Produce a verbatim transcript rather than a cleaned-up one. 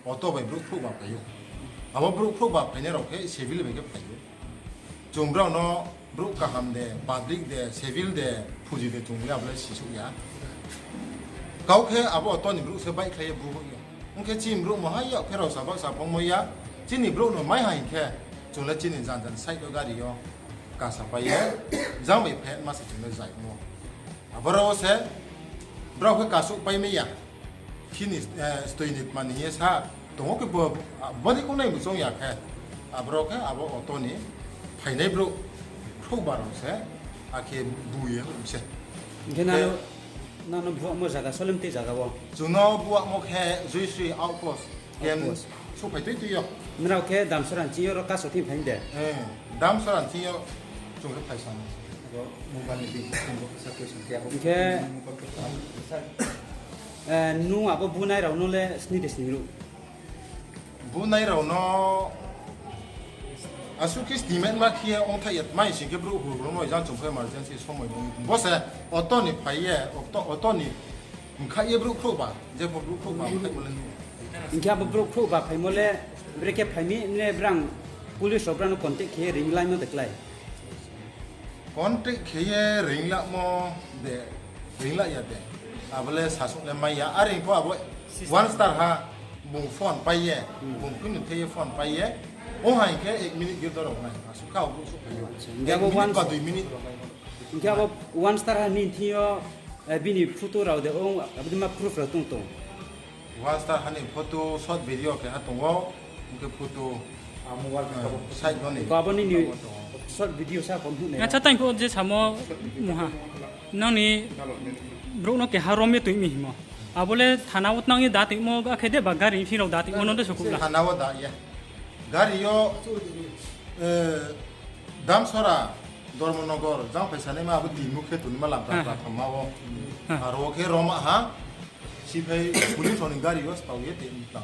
Auto bai brouh khrouhba phai ou. Abo brouh khrouhba phainai rao khe civil bai khe phai ou. Chung brao no brouh kaham de, public de, civil de, phuji de chung le abo le sisouh ya. Kau khe abo auto ni brouh se baihkhlai ye bu hoih ya. Ong khe chini brouh mo ha yak pherao sa bak sa phongmo ya. Chini brouh no mai ha hing khe, chung le chini jan jan side o gari yo kasa pai ye, jang bai phe ma se chung le zaimo. Aboro se brao khe kasouh pai mai ya. Chini, eh, stoi ni tma ni hing ye sa tong ou khe bo, bodei khe nai bo choung ya khe, aboro khe abo auto ni phainai brouh khrouhba rao se, akhe bu ye hoih se. Hing khe nano, nano buahmo zaga, solemti zaga wo? Chung no buahmo khe Joyshri Outpost, camp. Outpost. Souhphai tui tui yo. Nrao khe Damsora ni ching yo ro kaso thing phai de? Eh, Damsora ni ching yo chung khe phaisa no. Hing khe, eh, nung abo bunai rao no le sni de sni ruh? Bunai rao no asuh khe sni mai ma khe ye ongthaih ya, tma hing sing khe brouh hur hur no jang chung khe emergency somoi no. Bo se auto ni phai ye, auto, auto ni mkhaih ye brouh khrouhba, jepho brouh khrouhba mkhaihmo le nuh. Hing khe abo brouh khrouhba phaimo le, brekhe phai mi, ne brang police rao brang no contact khe ye ringlaimo de klái? Contact khe ye ringlamo de, ringla ya de. Abo le sasouh le mai ya. Are pho abo one star ha bung phone pai ye, bung khui ni the ye phone pai ye. Ong ha hing khe ek minute gir dorao nai. Asuh kha brouh souhphai ou. Hing khe abo one star ha ni thing yo, eh, bini photo rao de ong, abo dei ma proof rao tong tong? One star ha ni photo, short video keha tong ou, hing khe photo, side no ni. Abo nini short video sa kom hnuh nai. Acha, tang pho je samo mungha. Nang ni brouh no keha rom ye tong mi hingmo. Abo le thana wo tnang ye da tongmo, akhe de ba gari ni thing rao da tongmo no de sukuh la? Thana wo da ya. Gari yo, eh, Damsora, Dharmanagar, jang phaisa naima abo tini khe tongnaima lamta pratham ma wo. Aro wo khe roma ha, siphai police rao ni gari yo stao ye tini tang.